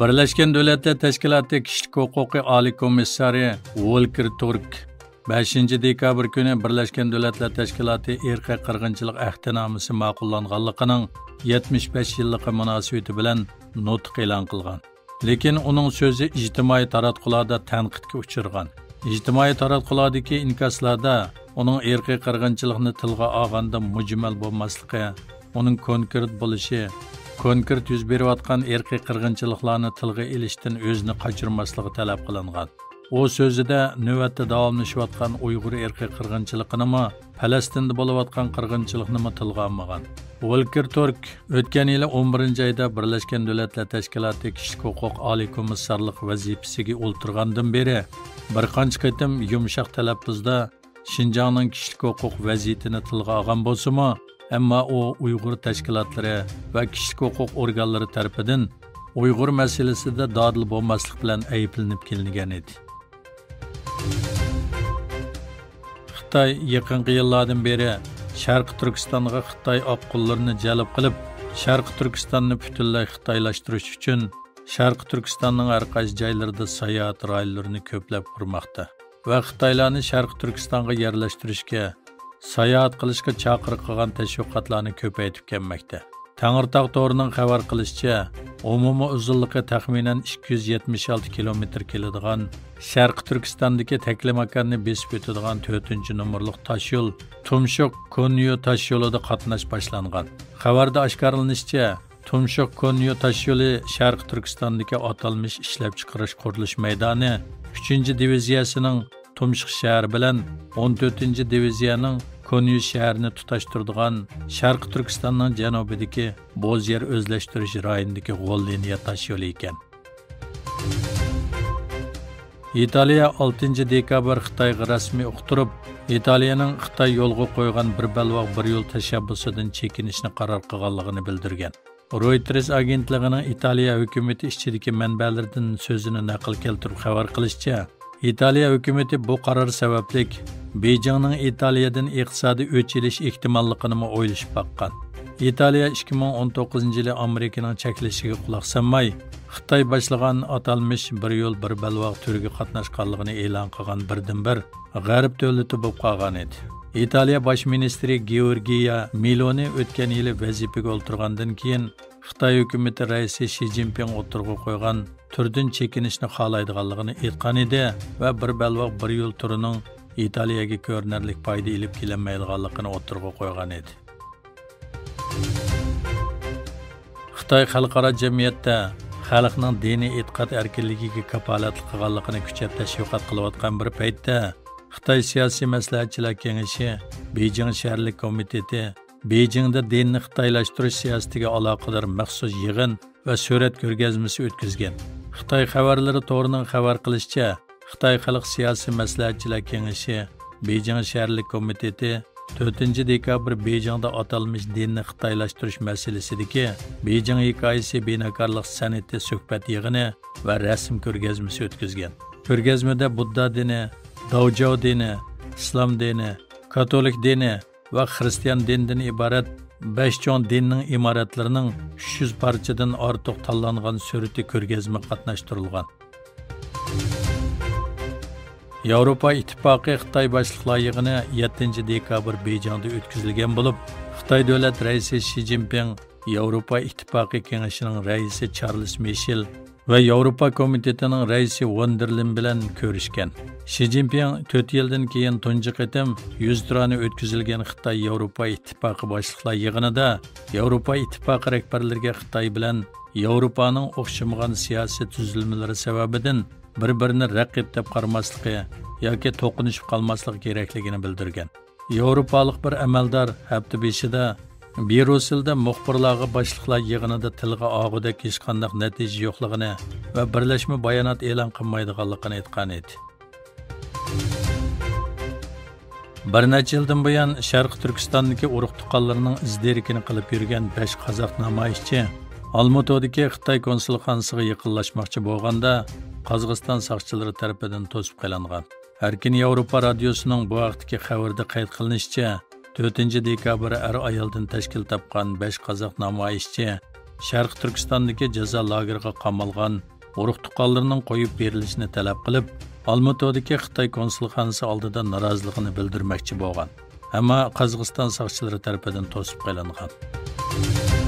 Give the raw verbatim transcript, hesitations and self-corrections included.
بىرلەشكەن دۆلەتلەر تەشكىلاتى كىشىلىك ھوقۇقى ئالىي كومىسسارى ۋولكېر تۇرك بەشىنچى دېكابىر كۈنى بىرلەشكەن دۆلەتلەر تەشكىلاتى ئىرقىي قىرغىنچىلىق ئەھدىنامىسى ماقۇللانغانلىقىنىڭ يەتمىش بەش يىللىقى مۇناسىۋىتى بىلەن نۇتۇق ئېلان قىلغان. لېكىن ئۇنىڭ سۆزى ئىجتىمائىي تاراتقۇلاردا تەنقىدكە ئۇچرىغان. ئىجتىمائىي تاراتقۇلاردىكى ئىنكاسلاردا ئۇنىڭ ئىرقىي قىرغىنچىلىقنى تىلغا ئالغاندا مۇجمەل بولماسلىقى، ئۇنىڭ كونكرېت بولۇشى، كونكرېت يۈز بېرىۋاتقان ئىرقىي قىرغىنچىلىقلارنى تىلغا ئېلىشتىن ئۆزىنى قاچۇرماسلىقى تەلەپ قىلىنغان. ئۇ سۆزىدە نۆۋەتتە داۋاملىشىۋاتقان ئۇيغۇر ئىرقىي قىرغىنچىلىقىنىمۇ، پەلەستىندە بولۇۋاتقان قىرغىنچىلىقنىمۇ تىلغا ئالمىغان. ۋولكېر تۈرك ئۆتكەن يىلى ئون بىرىنچى ئايدا بىرلەشكەن دۆلەتلەر تەشكىلاتى كىشىلىك ھوقۇق ئالىي كومىسسارلىق ۋەزىپىسىگە ئولتۇرغاندىن بېرى بىر قانچە قېتىم يۇمشاق تەلەپپۇزدا شىنجاڭنىڭ كىشىلىك ھوقۇق ۋەزىيىتىنى تىلغا ئالغان بولسىمۇ، ئەمما ئۇ ئۇيغۇر تەشكىلاتلىرى ۋە كىشىلىك ھوقۇق ئورگانلىرى تەرىپىدىن ئۇيغۇر مەسىلىسىدە دادىل بولماسلىق بىلەن ئەيىبلىنىپ كېلىنگەن ئىدى. خىتاي يېقىنقى يىللاردىن بېرى شەرقىي تۈركىستانغا خىتاي ئاققۇنلىرىنى جەلپ قىلىپ، شەرقىي تۈركىستاننى پۈتۈنلەي خىتايلاشتۇرۇش ئۈچۈن شەرقىي تۈركىستاننىڭ ھەر قايسى جايلىرىدا ساياھەت رايونلىرىنى كۆپلەپ قۇرماقتا ۋە خىتايلارنى شەرقىي تۈركىستانغا يەرلەشتۈرۈشكە، ساياھەت قىلىشقا چاقىرىق قىلغان تەشۋىقاتلارنى كۆپەيتىپ كەلمەكتە. تەڭرىتاغ تورىنىڭ خەۋەر قىلىشىچە، ئومۇمىي ئۇزۇنلۇقى تەخمىنەن ئىككى يۈز يەتمىش ئالتە كىلومېتىر كېلىدىغان، شەرقىي تۈركىستاندىكى تەكلىماكاننى بېسىپ ئۆتىدىغان تۆتىنچى نومۇرلۇق تاشيول تۇمشۇق كونيو تاشيولىدا قاتناش باشلانغان. خەۋەردە ئاشكارىلىنىشىچە، تۇمشۇق كونيو تاشيولى شەرقىي تۈركىستاندىكى ئاتالمىش ئىشلەپچىقىرىش قۇرۇلۇش مەيدانى ئۈچىنچى دىۋىزىيەسىنىڭ تۇمشۇق شەھىرى بىلەن ئون تۆتىنچى دىۋىزىيەنىڭ كونيو شەھىرىنى تۇتاشتۇرىدىغان شەرقىي تۈركىستاننىڭ جەنۇبىدىكى بوز يەر ئۆزلەشتۈرۈش رايونىدىكى غول لىنىيە تاشيولى ئىكەن. ئىتالىيە ئالتىنچى دېكابىر خىتايغا رەسمىي ئۇقتۇرۇپ، ئىتالىيەنىڭ خىتاي يولغا قويغان بىر بەلباغ بىر يول تەشەببۇسىدىن چېكىنىشنى قارار قىلغانلىقىنى بىلدۈرگەن. رويتېرس ئاگېنتلىقىنىڭ ئىتالىيە ھۆكۈمىتى ئىچىدىكى مەنبەلىرىدىن سۆزىنى نەقىل كەلتۈرۈپ خەۋەر قىلىشىچە، ئىتالىيە ھۆكۈمىتى بۇ قارار سەۋەبلىك بېيجىڭنىڭ ئىتالىيەدىن ئىقتىسادىي ئۆچ ئېلىش ئېھتىماللىقىنىمۇ ئويلىشىپ باققان. ئىتالىيە ئىككى مىڭ ئون توققۇزىنچى يىلى ئامېرىكىنىڭ چەكلىشىگە قۇلاق سالماي، خىتاي باشلىغان ئاتالمىش بىر يول بىر بەلباغ تۈرىگە قاتناشقانلىقىنى ئېلان قىلغان بىردىنبىر غەرب دۆلىتى بولۇپ قالغان ئىدى. ئىتالىيە باش مىنىستىرى گېئورگىيا مېلونى ئۆتكەن يىلى ۋەزىپىگە ئولتۇرغاندىن كېيىن، خىتاي ھۆكۈمىتى رەئىسى شى جىنپىڭ ئوتتۇرىغا قويغان تۈردىن چېكىنىشنى خالايدىغانلىقىنى ئېيتقان ئىدى ۋە بىر بەلباغ بىر يول تۈرىنىڭ ئىتالىيەگە كۆرۈنەرلىك پايدا ئېلىپ كېلەلمەيدىغانلىقىنى ئوتتۇرىغا قويغان ئىدى. خىتاي خەلقئارا جەمئىيەتتە خەلقنىڭ دىنىي ئېتىقاد ئەركىنلىكىگە كاپالەتلىك قىلغانلىقىنى كۈچەپ تەشۋىق قىلىۋاتقان بىر پەيتتە، خىتاي سىياسىي مەسلىھەتچىلەر كېڭىشى بېيجىڭ شەھەرلىك كومىتېتى بېيجىڭدا دىننى خىتايلاشتۇرۇش سىياسىتىگە ئالاقىدار مەخسۇس يىغىن ۋە سۈرەت كۆرگەزمىسى ئۆتكۈزگەن. خىتاي خەۋەرلىرى تورىنىڭ خەۋەر قىلىشىچە، خىتاي خەلق سىياسىي مەسلىھەتچىلەر كېڭىشى بېيجىڭ شەھەرلىك كومىتېتى تۆتىنچى دېكابىر بېيجىڭدا ئاتالمىش دىننى خىتايلاشتۇرۇش مەسىلىسىدىكى بېيجىڭ ھېكايىسى بىناكارلىق سەنئىتى سۆھبەت يىغىنى ۋە رەسىم كۆرگەزمىسى ئۆتكۈزگەن. كۆرگەزمىدە بۇددا دىنى، داۋجاۋ دىنى، ئىسلام دىنى، كاتولىك دىنى ۋە خىرىستىيان دىنىدىن ئىبارەت بەش چوڭ دىننىڭ ئىمارەتلىرىنىڭ ئۈچ يۈز پارچىدىن ئارتۇق تاللانغان سۈرىتى كۆرگەزمىگە قاتناشتۇرۇلغان. ياۋروپا ئىتتىپاقى خىتاي باشلىقلار يىغىنى يەتتىنچى دېكابىر بېيجىڭدا ئۆتكۈزۈلگەن بولۇپ، خىتاي دۆلەت رەئىسى شى جىنپىڭ ياۋروپا ئىتتىپاقى كېڭىشىنىڭ رەئىسى چارلىز مىشېل ۋە ياۋروپا كومىتېتىنىڭ رەئىسى ۋون دېر لېين بىلەن كۆرۈشكەن. شى جىنپىڭ تۆت يىلدىن كېيىن تۇنجى قېتىم يۈزتۇرانە ئۆتكۈزۈلگەن خىتاي ياۋروپا ئىتتىپاقى باشلىقلار يىغىنىدا ياۋروپا ئىتتىپاقى رەھبەرلىرىگە خىتاي بىلەن ياۋروپانىڭ ئوخشىمىغان سىياسىي تۈزۈلمىلىرى سەۋەبىدىن بىر-بىرىنى رەقىب دەپ قارىماسلىقى ياكى توقۇنۇشۇپ قالماسلىقى كېرەكلىكىنى بىلدۈرگەن. ياۋروپالىق بىر ئەمەلدار ھەپتە بېشىدا بريۇسسېلدا مۇخبىرلارغا باشلىقلار يىغىنىدا تىلغا ئالغۇدەك ھېچقانداق نەتىجە يوقلۇقىنى ۋە بىرلەشمە بايانات ئېلان قىلمايدىغانلىقىنى ئېيتقان ئىدى. بىر نەچچە يىلدىن بۇيان شەرقىي تۈركىستاندىكى ئۇرۇق-تۇغقانلىرىنىڭ ئىز-دېرىكىنى قىلىپ يۈرگەن بەش قازاق نامايىشچى ئالمۇتىدىكى خىتاي كونسۇلخانىسىغا يېقىنلاشماقچى بولغاندا، قازاقىستان ساقچىلىرى تەرىپىدىن توسۇپ قېلىنغان. ئەركىن ياۋروپا رادىيوسىنىڭ بۇ ھەقتىكى خەۋىرىدە قەيت قىلىنىشىچە، تۆتىنچى دېكابىر ئەر-ئايالدىن تەشكىل تاپقان بەش قازاق نامايىشچى شەرقىي تۈركىستاندىكى جازا لاگېرىغا قامالغان ئۇرۇق-تۇغقانلىرىنىڭ قويۇپ بېرىلىشىنى تەلەپ قىلىپ، ئالمۇتىدىكى خىتاي كونسۇلخانىسى ئالدىدا نارازىلىقىنى بىلدۈرمەكچى بولغان. ئەمما قازاقىستان ساقچىلىرى تەرىپىدىن توسۇپ قېلىنغان.